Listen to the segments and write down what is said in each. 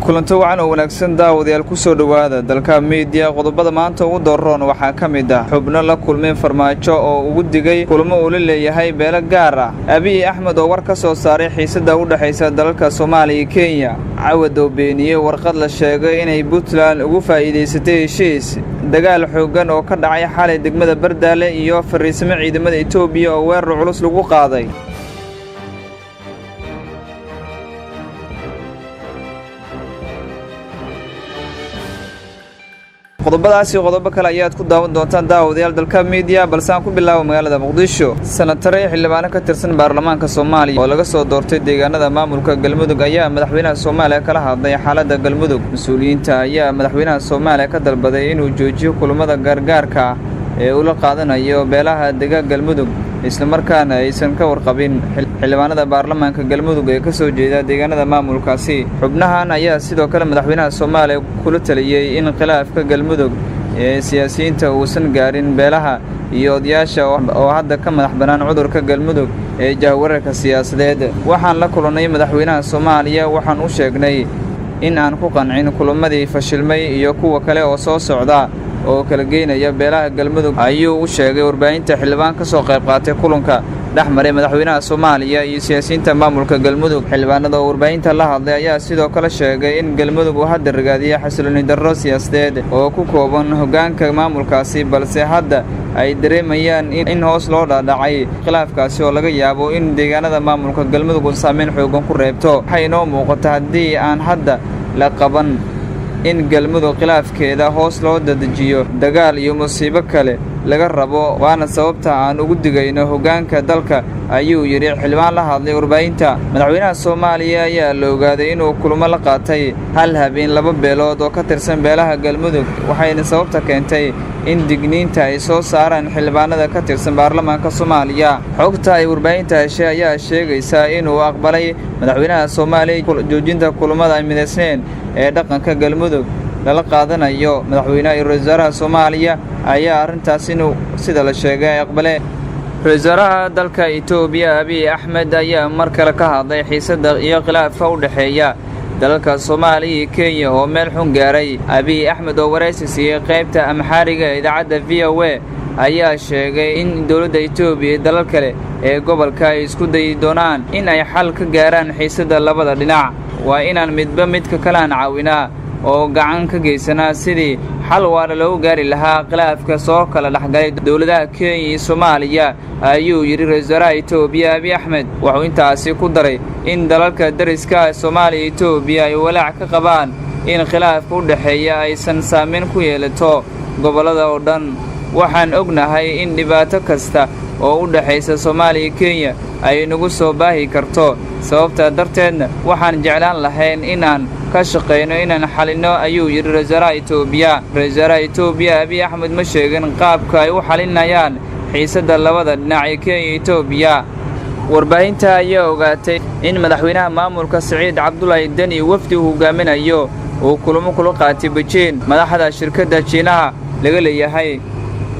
Kulanto wacan oo wanaagsan, daawadayaal, ku soo dhowaada Dalka Miidiya. Qodobada maanta ugu dooron waxaa ka mid ah xubno la kulmay Farmaajo oo ugu digay kulmo uu la leeyahay beelo gaar ah, Abiy Axmed oo war ka soo saaray xiisadda u dhexaysa dalalka Soomaaliya iyo Kenya, Cawad oo beeniyey warqad la sheegay inay Puntland ugu faa'iidaysatay heshiis, dagaal xooggan oo ka dhacay xalay degmada Bardaale, iyo fariisimo ciidamada Itoobiya oo weerar culus lagu qaaday. Qodobadaasi, qodobo kale ayaad ku daawan doontaan, daawadayaal, Dalka Miidiya, balse aan ku bilaabo magaalada Muqdisho. Sanatare xildhibaano ka tirsan baarlamaanka Soomaaliya oo laga soo doortay deegaanada maamulka Galmudug ayaa madaxweynaha Soomaaliya kala hadlay xaaladda Galmudug. Mas-uuliyiinta ayaa madaxweynaha Soomaaliya ka dalbaday inuu joojiyo kulamada gaargaarka ah ee ula qaadanayo beelaha dega Galmudug, islamarkaana aysan ka warqabin xildhibaanada baarlamaanka Galmudug ee ka soo jeeda deegaanada maamulkaasi. Xubnahan ayaa sidoo kale madaxweynaha Soomaaliya kula taliyey in khilaafka Galmudug ee siyaasiyiinta uusan gaarin beelaha iyo odayaasha oo hadda ka madax bannaan cudurka Galmudug ee jahwararka siyaasadeed. Waxaan la kulannay madaxweynaha Soomaaliya, waxaan u sheegnay in aan ku qancin kulamadii fashilmay iyo kuwa kale oo soo socda oo kala geynaya beelaha Galmudug, ayuu u sheegay warbaahinta xildhibaan ka soo qayb qaatay kulanka dhex maray madaxweynaha Soomaaliya iyo siyaasiyiinta maamulka Galmudug. Xildhibaanada oo warbaahinta la hadlay ayaa sidoo kale sheegay in Galmudug uu hadda ragaadiyay xasilooni darro siyaasadeed oo ku kooban hoggaanka maamulkaasi, balse hadda ay dareemayaan in hoos loo dhaadhacay khilaafkaasi oo laga yaabo in deegaanada maamulka Galmudug uu saameyn xoogan ku reebto. Waxay inoo muuqata haddii aan hadda la qaban in Galmudug khilaafkeeda hoos loo dadejiyo, dagaal iyo musiibo kale laga rabo, waana sababta aan ugu digayno hoggaanka dalka, ayuu yidhi xildhibaan la hadlay warbaahinta. Madaxweynaha Soomaaliya ayaa la ogaaday inuu kulmo la qaatay hal habeen laba beelood oo ka tirsan beelaha Galmudug, waxayna sababta keentay in digniinta ay soo saaraan xildhibaanada ka tirsan baarlamaanka Soomaaliya. Xogta ay warbaahinta heshay ayaa sheegaysaa inuu aqbalay madaxweynaha Soomaaliya joojinta kulamada ay midaysneen ee dhaqanka Galmudug lala qaadanayo. Madaxweynaha iyo ra-isul wasaaraha Soomaaliya ayaa arrintaas inuu sida la sheegay ay aqbaleen. Ra-isul wasaaraha dalka Itoobiya Abiy Axmed ayaa mar kale ka hadlay xiisadda iyo khilaafka u dhexeeya dalalka Soomaaliya iyo Kenya oo meel xun gaaray. Abiy Axmed oo waraysi siiyey qaybta Amxaariga ee idaacadda VOA ayaa sheegay in dowladda Itoobiya iyo dalal kale ee gobolka ay isku dayi doonaan in ay xal ka gaaraan xiisadda labada dhinac. Waa inaan midba midka kalean caawinaa oo gacan ka geysanaa sidii xal waara loogu gaari lahaa khilaafka soo kala dhexgalay dowladaha Kenya iyo Soomaaliya, ayuu yidhi ra-isul wasaaraha Itoobiya Abiy Axmed. Wuxuu intaasi ku daray in dalalka dariska Soomaaliya iyo Itoobiya ay walaac ka qabaan in khilaafka u dhexeeya aysan saameyn ku yeelato gobollada oo dhan. Waxaan ognahay in dhibaato kasta oo u dhexaysa Soomaaliya iyo Kenya ay nagu soo baahi karto, sababtaa darteedna waxaan jeclaan lahayn inaan ka shaqayno inaan xalinno, ayuu yidhi ra-isul wasaaraha Itoobiya. Ra-isul wasaaraha Itoobiya Abiy Axmed ma sheegin qaabka ay u xalinayaan xiisadda labada dhinac ee Kenya iyo Itoobiya. Warbaahinta ayaa ogaatay in madaxweynaha maamulka Siciid Cabdulaahi Deni wafdi uu hogaaminayo uu kulamo kula qaatay Bejiin madaxda shirkadda Jiinaha laga leeyahay.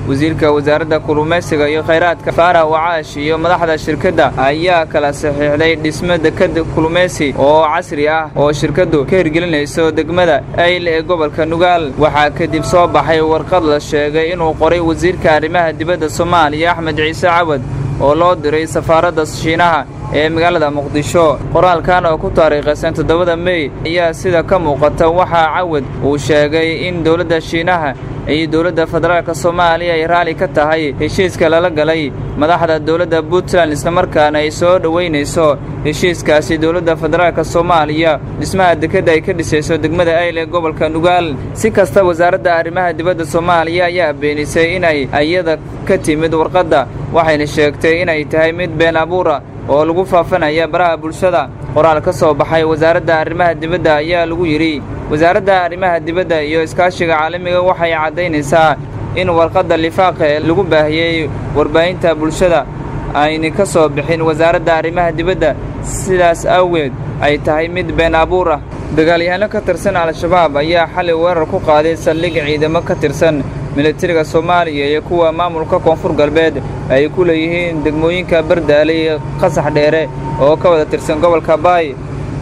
Wasiirka wasaaradda kulluumaysiga iyo khayraadka Faarax Wacaash iyo madaxda shirkadda ayaa kala saxiixday dhismo dekad kulluumaysi oo casri ah oo shirkaddu ka hirgelinayso degmada Ayl ee gobolka Nugaal. Waxaa kadib soo baxay warqad la sheegay inuu qoray wasiirka arrimaha dibadda Soomaaliya Axmed Ciise Cawad oo loo diray safaaradda Shiinaha ee magaalada Muqdisho. Qoraalkan oo ku taariikhaysan 7-da Mey ayaa sida ka muuqata waxaa Cawad uu sheegay in dowladda Shiinaha iyo dowladda federaalka Soomaaliya ay raalli ka tahay heshiiska lala galay madaxda dowladda Puntland, islamarkaana ay soo dhoweynayso heshiiskaasi dowladda federaalka Soomaaliya dhismaha dekedda ay ka dhisayso degmada Ayl ee gobolka Nugaal. Si kasta, wasaaradda arrimaha dibadda Soomaaliya ayaa beenisay inay iyada ka timid warqadda, waxayna sheegtay inay tahay mid been abuura oo lagu faafinaya baraha bulshada. Qoraal ka soo baxay wasaaradda arrimaha dibadda ayaa lagu yidhi: Wasaaradda arrimaha dibadda iyo iskaashiga caalamiga waxay caddaynaysaa in warqadda lifaaqa ee lagu baahiyey warbaahinta bulshada ayna ka soo bixin wasaaradda arrimaha dibadda, sidaas awgeed ay tahay mid been abuur ah. Dagaalyahanno ka tirsan Al-Shabaab ayaa xalay weerar ku qaaday saldhig ciidamo ka tirsan militariga Soomaaliya iyo kuwa maamulka Koonfur Galbeed ay ku leeyihiin degmooyinka Bardaale iyo Qasax Dheere oo ka wada tirsan gobolka Baay.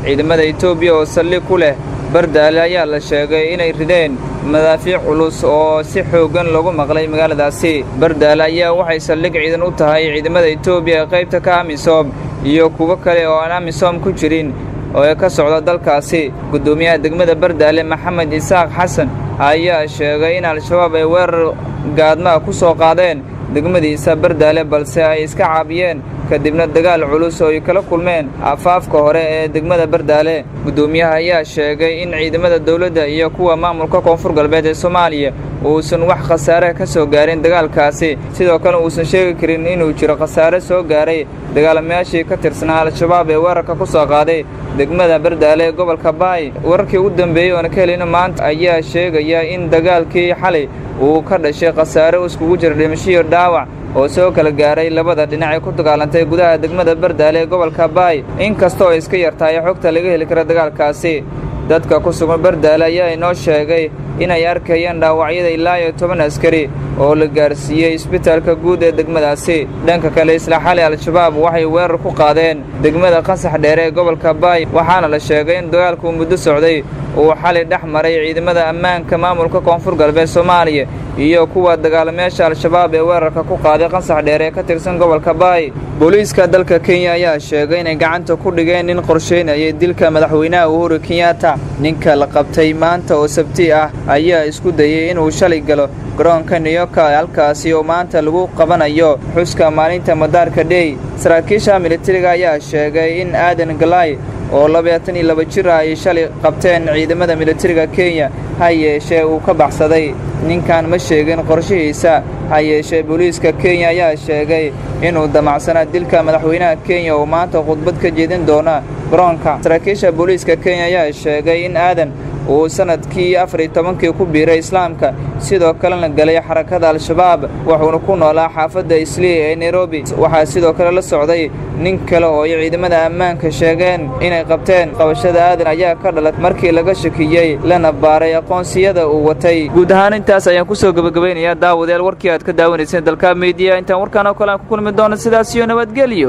Ciidamada Itoobiya oo saldhig ku leh Bardaale ayaa la sheegay inay rideen madaafiic culus oo si xooggan loogu maqlay magaaladaasi. Bardaale ayaa waxay saldhig ciidan u tahay ciidamada Itoobiya ee qaybta ka AMISOM iyo kuwo kale oo aan AMISOM ku jirin oo ee ka socda dalkaasi. Guddoomiyaha degmada Bardaale, Maxamed Isaaq Xasan, ayaa sheegay in Al-Shabaab ay weerar gaadmaa ku soo qaadeen degmadiisa Bardaale, balse ay iska caabiyeen, kadibna dagaal culus oo ay kala kulmeen afaafka hore ee degmada Bardaale. Guddoomiyaha ayaa sheegay in ciidamada dowladda iyo kuwa maamulka Koonfur Galbeed ee Soomaaliya uusan wax khasaare ka soo gaarin dagaalkaasi, sidoo kale uusan sheegi karin inuu jiro khasaare soo gaaray dagaalamayaashii ka tirsanaa Al-Shabaab ee weerarka ku soo qaaday degmada Bardaale ee gobolka Baay. Wararkii ugu dambeeyey oona ka helino maanta ayaa sheegaya in dagaalkii xalay uu ka dhashay khasaare iskugu jira dhimasho iyo dhaawac oo soo kala gaaray labada dhinac ee ku dagaalantay gudaha degmada Bardaale ee gobolka Baay, inkastoo ay iska yartahay xogta laga heli kara dagaalkaasi. Dadka ku sugan Bardaale ayaa inoo sheegay inay arkayeen dhaawacyada ilaa iyo 10 askari oo la gaarsiiyey isbitaalka guud ee degmadaasi. Dhanka kale, isla xalay Al-Shabaab waxay weerar ku qaadeen degmada Qasax Dheere ee gobolka Baay, waxaana la sheegay in dagaalku muddo socday uu xalay dhex maray ciidamada ammaanka maamulka Koonfur Galbeed Soomaaliya iyo kuwa dagaalamayaasha Al-Shabaab ee weerarka ku qaaday Qasax Dheere ee ka tirsan gobolka Baay. Booliiska dalka Kenya ayaa sheegay inay gacanta ku dhigeen nin qorsheynayay dilka madaxweynaha Uhuru Kenyatta. Ninka la qabtay maanta oo Sabti ah ayaa isku dayay inuu shalay galo garoonka Nyoka, halkaasi oo maanta lagu qabanayo xuska maalinta Madaarka Day. Saraakiisha militariga ayaa sheegay in Aadan Galay oo 22 jir ah ay shalay qabteen ciidamada militariga Kenya, ha yeeshee uu ka baxsaday. Ninkan ma sheegin qorshihiisa, ha yeeshee booliiska Kenya ayaa sheegay inuu damacsanaa dilka madaxweynaha Kenya oo maanta khudbad ka jeedin doona garoonka. Saraakiisha booliiska Kenya ayaa sheegay in Aadan uu sanadkii 14-kii ku biiray Islaamka, sidoo kalena galay xarakada Al-Shabaab, wuxuuna ku noolaa xaafadda Islii ee Nairobi. Waxaa sidoo kale la socday nin kale oo ay ciidamada ammaanka sheegeen inay qabteen. Qabashada Aadan ayaa ka dhalat markii laga shakiyey lana baaray aqoonsiyada uu watay. Guud ahaan intaas ayaan kusoo gabagabaynayaa, daawadayaal, warkii aad ka daawanayseen Dalka Media. Intaan warkaan oo kale aan ku kulmi doono, sidaas iyo nabadgelyo.